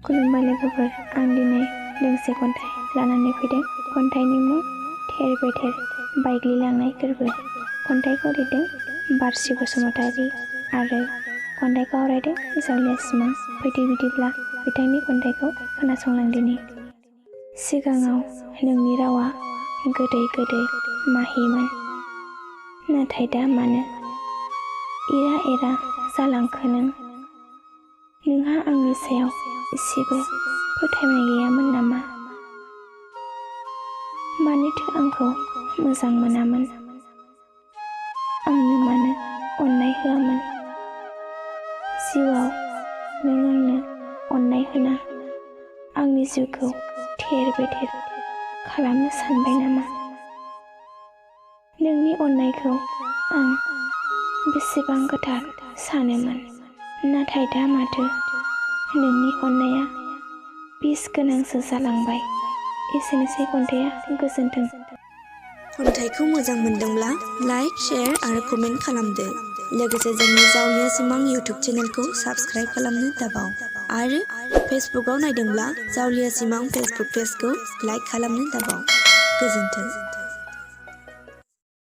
खुलुमबाय लोगोफोर, आं दिनै दोंसे खन्थाइ लानानै फैदों। खन्थाइनि मुं थेर बेथेर बायग्लिलांनाय गोरबो। खन्थाइखौ लिरदों बारसि बसुमतारी आरो खन्थाइखौ आवरायदों जावलिया सिमां। फैदो बिदिब्ला बिथांनि खन्थाइखौ खोनासंलांदिनि। सिगाङाव नोंनि रावा गोदै गोदै माहिमोन, नाथाय दा मानो एरा एरा जालांखो नों? नोंहा आंनि सायाव एसेबो फोथायनाय गैयामोन नामा? मानोथो आंखौ मोजां मोनामोन? आंनो मानो अननाय होआमोन? जिउआव नों आंनो अननाय होना आंनि जिउखौ थेर बेथेर खालामनो सानबाय नामा? नोंनि अननायखौ आं बेसेबां गोथार सानोमोन, नाथाय दा माथो नोंनि अननाया बिस गोनांसो जालांबाय। एसेनोसै खन्थाइया, गोजोन्थों। खन्थाइखौ मोजां मोनदोंब्ला लाइक, शेयार आरो कमेन्ट खालामदो। लोगोसे जोंनि जावलिया सिमां इउटुब चेनेलखौ साबस्क्राइब खालामनो दाबाव आरो फेसबुकआव नायदोंब्ला जावलिया सिमां फेसबुक पेजखौ लाइक खालामनो दाबाव। गोजोन्थों।